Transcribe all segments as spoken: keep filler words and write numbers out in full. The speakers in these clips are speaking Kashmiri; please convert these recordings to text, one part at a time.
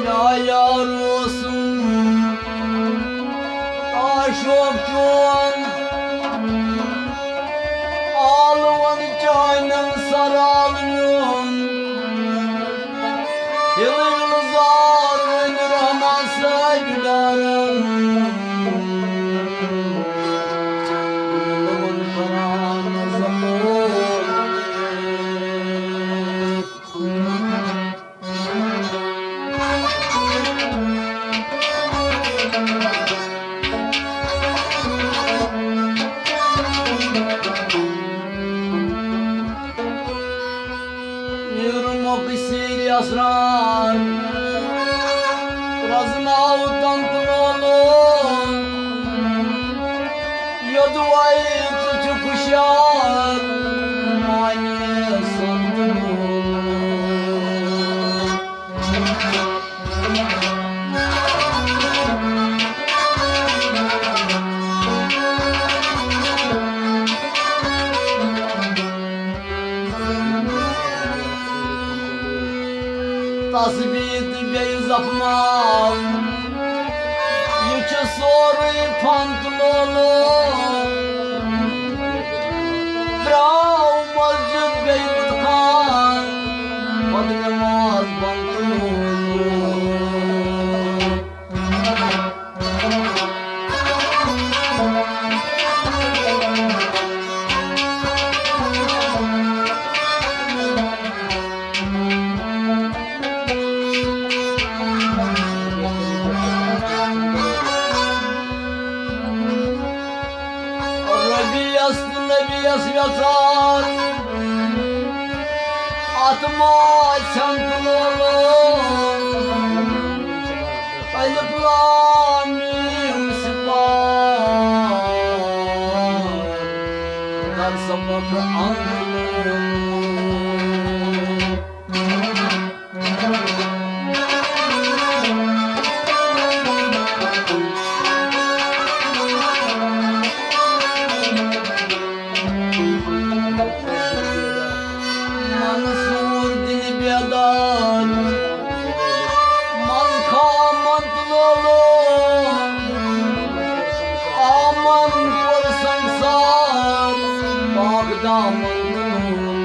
یار اوسُم عاشوق چون، آلوَن چانٮ۪ن سرال میون۔ ہِلہٕ وِلہٕ زار وۄنۍ رحمان صٲبۍ ڈارن۔ لوٗن کران زمور۔ نیرمُت سیرِ اسرار، پرٛزناو تنت لولو۔ یوٚدوَے ژٕ چھُکھ ہُشیار، مانے سنت لولو۔ تسبیح تہٕ بیٚیہِ زخمال، یہِ چھُ سورُے پھنٛد لولو۔ ترٛاو مسجد بیٚیہِ بُت خان، پتہٕ نماز بنٛد تہٕ لولو۔ ربیس تہٕ نبیس یژھان، اتھ ما ژھٮ۪ن تہٕ لولو۔ الف لام میم صفات، کر سبق انت لولو۔ منصور دِلہِ بیدار، منٛز خامن تہٕ لولو۔ آمن کوٚر سنسار، پاک دامن تہٕ لولو۔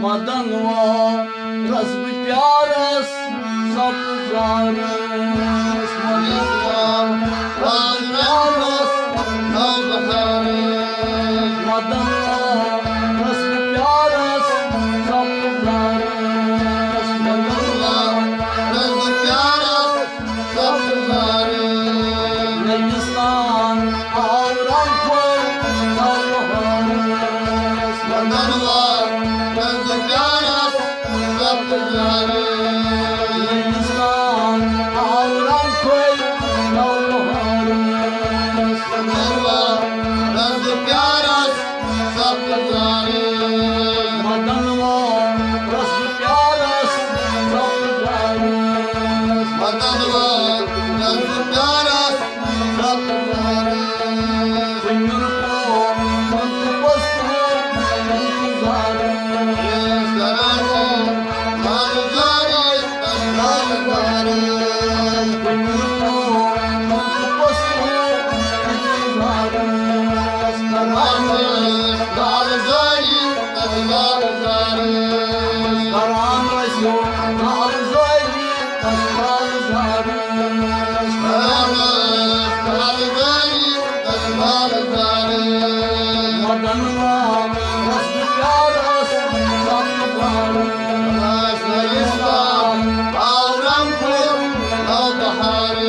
مدن وارس بہٕ پیارس سبزارس، مدن وارس بہٕ پیارس سبزارس، مدن وارس بہٕ پیارس سبزارس، مدن وارس بہٕ پیارس سبزارس۔ ریگستان آو رنگ پھٔلۍ نوبہارس۔ مدن وارس بہٕ پیارس سبزارس۔ ریگستان آو رنگ پھٔلۍ نوبہارس۔ مدن وارس بہٕ پیارس سبزارس۔ مدن وارس بہٕ پیارس سبزارس۔ مدن وارس بہٕ پیارس سبزارس۔ کُنیُر پوٚر تہٕ پوٚستُر انتظارس۔ کران چھِ لال زٲری تس لال زارس۔ کُنیُر پوٚر تہٕ پوٚستُر انتظارس۔ کران چھِ لال زٲری تس لال زارس۔ کران ٲسِو لال زٲری تس لال زارس۔ کران ٲسۍ لال زٲری تس لال زارس۔ مدن وارس بہٕ پیارس سبزارس۔ ریگستان آو رنگ پھٔلۍ نوبہارس۔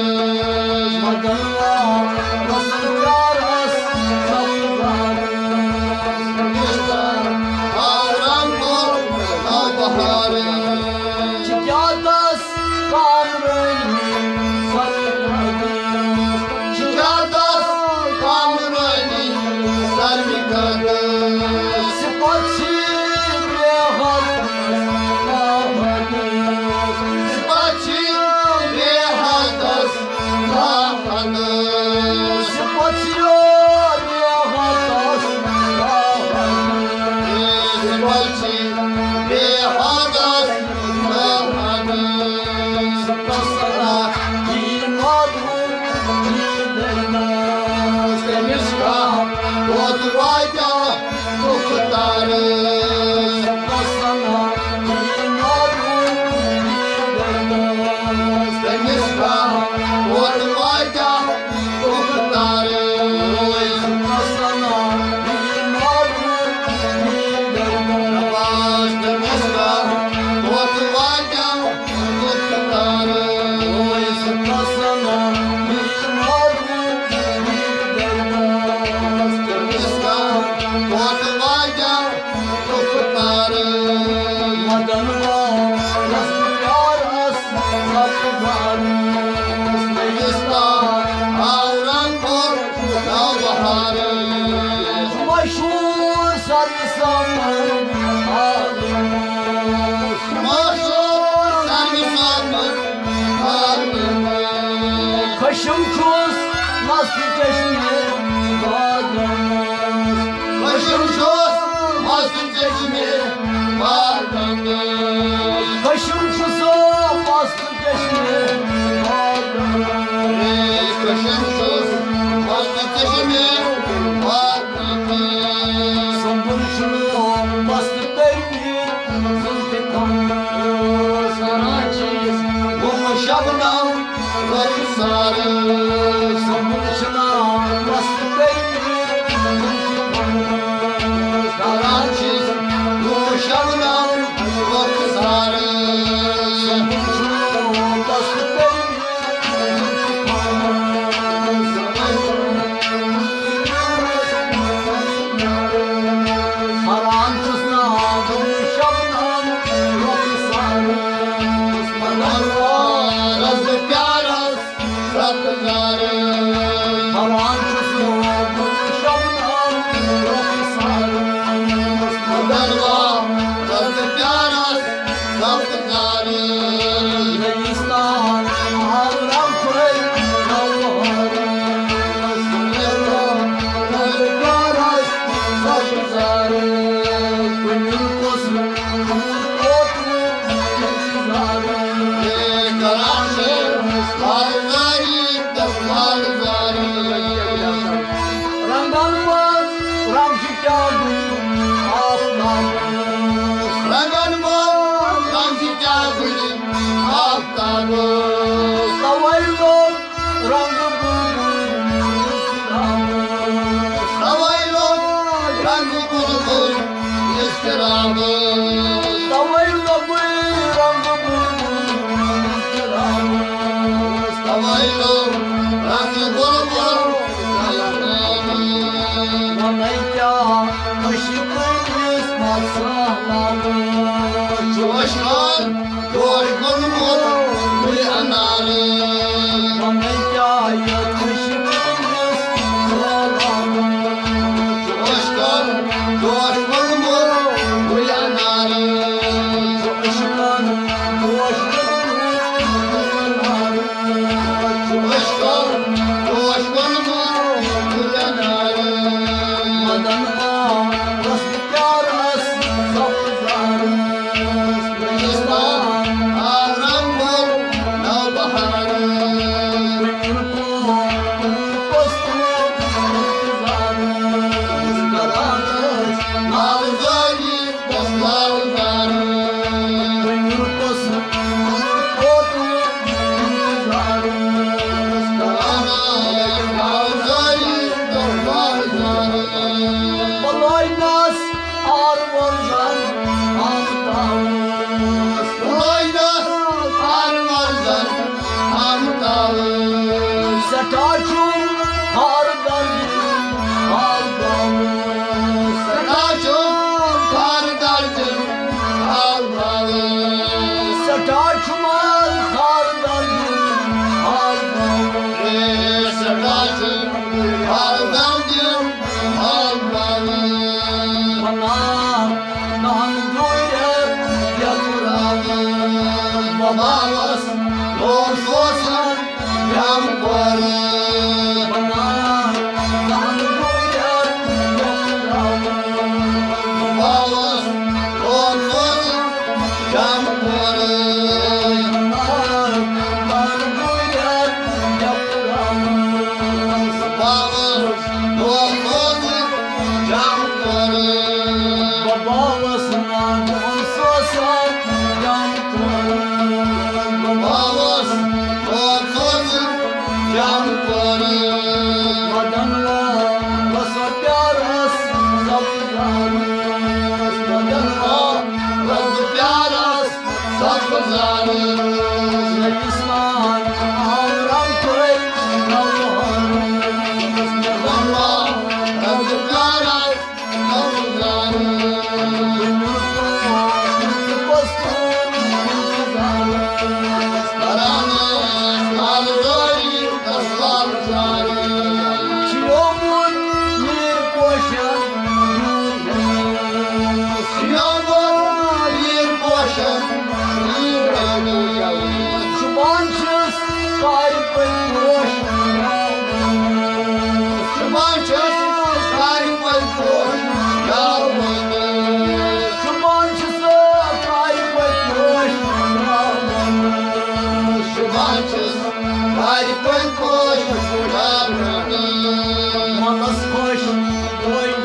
خشم چھُس مست چشمہِ بادرنس۔ خشم چھُس مست چشمہِ بادرنس۔ خشم چھُس مست چشمہِ بادرنس۔ خشم چھُس مست چشمہِ بادرنس۔ سنبل چھُنہٕ مست تٔمۍ زُلفہِ کمرس۔ کران چھِس گُم شبنم رخسارس۔ سنبل چھُنہٕ مست تٔمۍ زُلفہِ کمرس۔ کران چھِس گُم شبنم رخسارس۔ سنبل چھُنہٕ مست تٔمۍ ہران چھُس ناو شبنم رخسارس۔ مگر وارس بہٕ پیارس سبزارس۔ ہران چھُس ناو شبنم رخسارس۔ مگر وارس بہٕ پیارس سبزارس۔ رنگن منٛز رنگ چھِ کیٛاہ گُلۍ آفتابس۔ رنگن منٛز رنگ چھِ کیٛاہ گُلۍ آفتابس۔ توے لوٚگ رنگ بلبل اضطرابس۔ توے لوٚگ رنگ بلبل اضطرابس۔ توے لوٚگُے رنگ بلبل اضطرابس۔ توے لوٚگ رنگ بلبل اضطرابس۔ ونے کیٛاہ عشقہٕ کِس مسلہٕ چھُ عشقن جوش گوٚنمُت گُلہِ انارٕ۔ ونے کیٛاہ یتھ عشقہٕ کِس مسلہٕ چھُ عشقن جوش گوٚنمُت گُلہِ انارٕ۔ چھُ عشقن جوش گوٚنمُت گُلہِ انارٕ۔ چھُ عشقن جوش گوٚنمُت گُلہِ انارٕ۔ مدن آو رس پیارس سبزارس۔ گُلستان آو رنگ گُل نوبہارس۔ وُنہِ کُن پوٚز تہٕ انتظارس۔ کران ٲسۍ ناوزٲری تسلال زارس۔ وُنہِ کُن پوٚز تہٕ انتظارس۔ کران ٲسۍ ناوزٲری تسلال زارس۔ بلوینس آر ورزن آفتابس۔ بلوینس آر ورزن آفتابس۔ سٮ۪ٹھاہ چھُم ہر درد آفتابس۔ سٮ۪ٹھاہ چھُم ہر درد آفتابس۔ سٮ۪ٹھاہ چھُم ہر درد آفتابس۔ سٮ۪ٹھاہ چھُم ہر درد آفتابس۔ وَنان نہن دوٗرٮ۪ر یَکُراوَس۔ بَباوَس لوگ سوسَن جام کورٕ۔ وَنان نہن دوٗرٮ۪ر یَکُراوَس۔ بَباوَس لوگ سوسَن جام کورٕ۔ وَنان نہن دوٗرٮ۪ر یَکُراوَس۔ بَباوَس لوگ سوسَن جام کورٕ۔ بَباوَس لوگ سوسَن جام کورٕ۔ بَباوَس لوگ سوسَن جام کورٕ۔ وَدَن لوگ سۄ پیارَس سبزارَس۔ وَدَن لوگ سۄ پیارَس سبزارَس۔ نٔیِس نان آو رنگ پھٔلۍ نوہارَس۔ وَدَن لوگ سۄ پیارَس خۄش، خۄش، خۄش، خۄش، خۄش، خۄش،